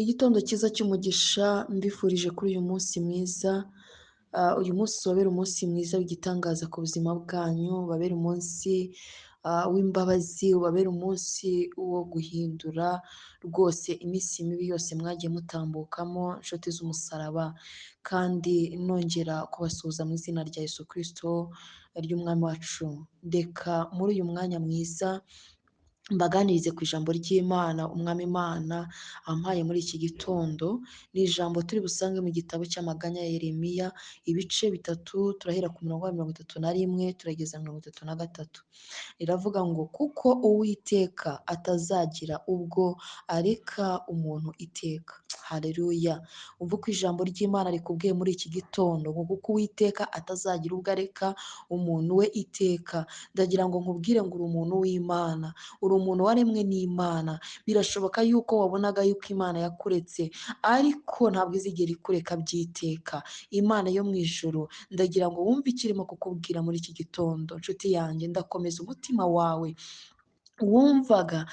Igitondo cyiza cy'umugisha mbifurije kuri uyu munsi mwiza, uyu munsi ubabere umunsi mwiza w'igitangaza ku buzima bwanyu, ubabere umunsi w'imbabazi, ubabere umunsi wo guhindura rwose iminsi mibi yose mwagiye mutambukamo, nshuti z'umusaraba, kandi nongera kubasuhuza mu izina rya Yesu Kristo ry'umwami wacu. Reka muri uyu mwanya mwiza mbaganirize ku ijambo ry'Imana, Umwami Imana ampaye muri iki gitondo. Ni ijambo turi busange mu gitabo cy'amaganya ya Yeremiya, ibice 3, turahera ku murongo wa 31 turageza 33. Riravuga ngo kuko Uwiteka atazagira ubwo areka umuntu iteka. Haleluya! Umva uko ijambo ry'Imana rikubwiye muri iki gitondo, ngo kuko Uwiteka atazagira ubwo areka umuntu we iteka. Ndagira ngo nkubwire ngo uri umuntu w'Imana, uri umuntu waremwe n'Imana. Birashoboka yuko wabonaga yuko Imana yakuretse, ariko ntabwo izigera ikureka by'iteka. Imana yo mu ijuru, ndagira ngo wumve ikirimo kukubwira muri iki gitondo. Nshuti yanjye, ndakomeza umutima wawe. Wumvaga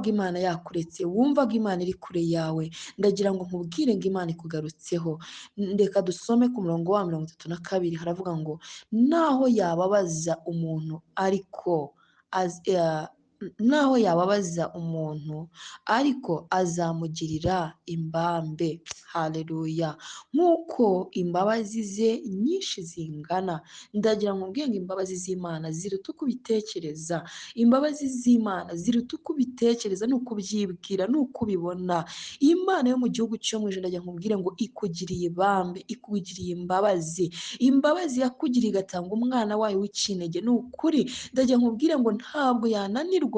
Imana yakuretse, wumvaga Imana iri kure yawe, ndagira ngo nkubwire ngo Imana ikugarutseho. Reka dusome ku murongo wa 32, haravuga ngo naho yababaza umuntu ariko naho yababaza umuntu ariko azamugirira imbambe. Haleluya! Nk'uko imbabazi ze nyinshi zingana. Ndagira ngo nkubwire ngo imbabazi z'Imana ziruta uko ubitekereza. Imbabazi z'Imana ziruta uko ubitekereza, n'uko ubyibwira, n'uko ubibona. Imana yo mu gihugu cyo mu ijuru, ndagira ngo nkubwire ngo ikugiriye ibambe, ikugiriye imbabazi. Imbabazi yakugiriye igatanga umwana wayo w'ikinege. Ni ukuri, ndagira ngo nkubwire ngo ntabwo yananirwa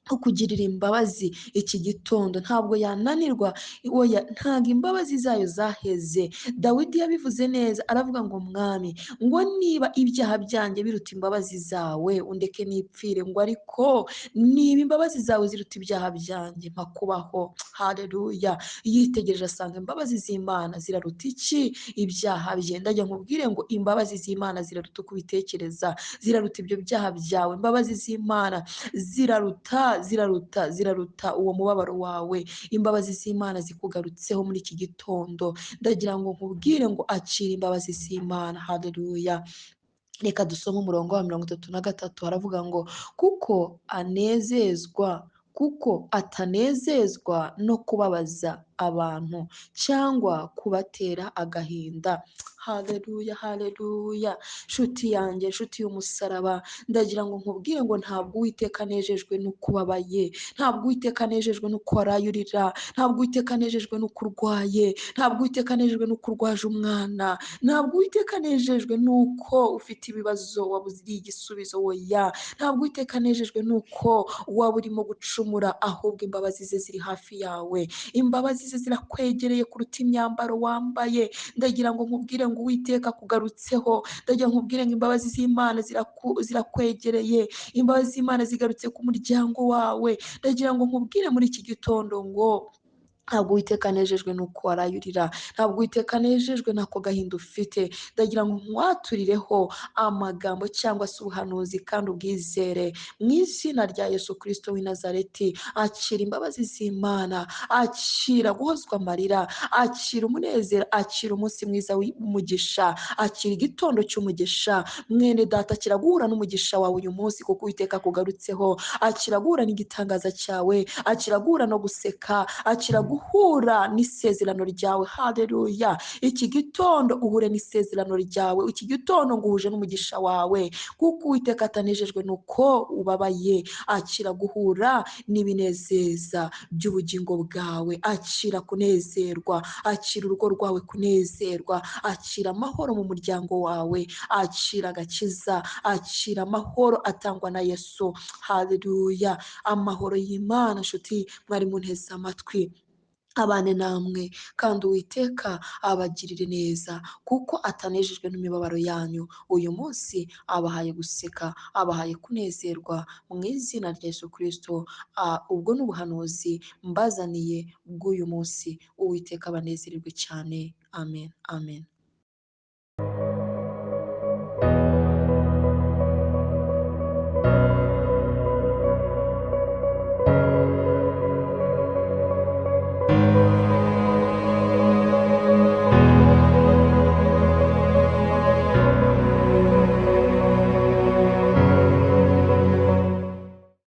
kukugirira imbabazi iki gitondo, ntabwo yananirwa, oya, ntabwo imbabazi zayo zaheze. Dawidi yabivuze neza, aravuga ngo mwami, ngo niba ibyaha byanjye biruta imbabazi zawe undeke nipfire, ngo ariko niba imbabazi zawe ziruta ibyaha byanjye mpa kubaho. Haleluya! Yitegereje asanga imbabazi z'Imana ziraruta iki? Ibyaha bye. Ndagira nkubwire ngo imbabazi z'Imana ziraruta uko ubitekereza, ziraruta ibyo byaha byawe. Imbabazi z'Imana ziraruta ziraruta ziraruta uwo mubabaro wawe. Imbabazi z'Imana zikugarutseho muri iki gitondo. Ndagira ngo nkubwire ngo akira imbabazi z'Imana. Haleluya! Reka dusome umurongo wa 33, haravuga ngo kuko anezezwa, kuko atanezezwa no kubabaza abantu cyangwa kubatera agahinda. Haleluya, haleluya! Nshuti yanjye, nshuti y'umusaraba, ndagira ngo nkubwire ngo ntabwo Uwiteka anejejwe n'uko ubabaye, ntabwo Uwiteka anejejwe n'uko waraye urira, ntabwo Uwiteka anejejwe n'uko urwaye, ntabwo Uwiteka anejejwe n'uko urwaje umwana, ntabwo Uwiteka anejejwe n'uko ufite ibibazo wabuze igisubizo. Oya, ntabwo Uwiteka anejejwe n'uko waba urimo gucumura, ahubwo imbabazi ze ziri hafi yawe, imbabazi ze zirakwegereye kuruta imyambaro wambaye. Ndagira ngo nkubwire ngo Uwiteka akugarutseho. Ndagira ngo nkubwire ngo imbabazi z'Imana zirakwegereye, imbabazi z'Imana zigarutse ku muryango wawe. Ndagira ngo nkubwire muri iki gitondo ngo ntabwo Uwiteka anejejwe n'uko waraye urira, ntabwo Uwiteka anejejwe n'ako gahinda ufite. Ndagira ngo nkwaturireho amagambo cyangwa se ubuhanuzi, kandi ubwizere mu izina rya Yesu Kristo w'i Nazareti. Akira imbabazi z'Imana, akira guhozwa amarira, akira umunezero, akira umunsi mwiza w'umugisha, akira igitondo cy'umugisha. Mwene data, akira guhura n'umugisha wawe uyu munsi, kuko Uwiteka akugarutseho. Akira guhura n'igitangaza cyawe, akira guhura no guseka, akira guhura n'isezerano ryawe. Haleluya! Iki gitondo uhure n'isezerano ryawe, iki gitondo nguhuje n'umugisha wawe, kuko Uwiteka atanejejwe n'uko ubabaye. Akira guhura n'ibinezeza by'ubugingo bwawe, akira kunezerwa, akira urugo rwawe kunezerwa, akira amahoro mu muryango wawe, akira agakiza, akira amahoro atangwa na Yesu. Haleluya! Amahoro y'Imana, nshuti mwari munteze amatwi, abane namwe, kandi Uwiteka abagirire neza, kuko atanejejwe n'imibabaro yanyu. Uyu munsi abahaye guseka, abahaye kunezerwa mu izina rya Yesu Kristo. Ubwo ni ubuhanuzi mbazaniye bw'uyu munsi. Uwiteka abanezererwe cyane. Amen, amen.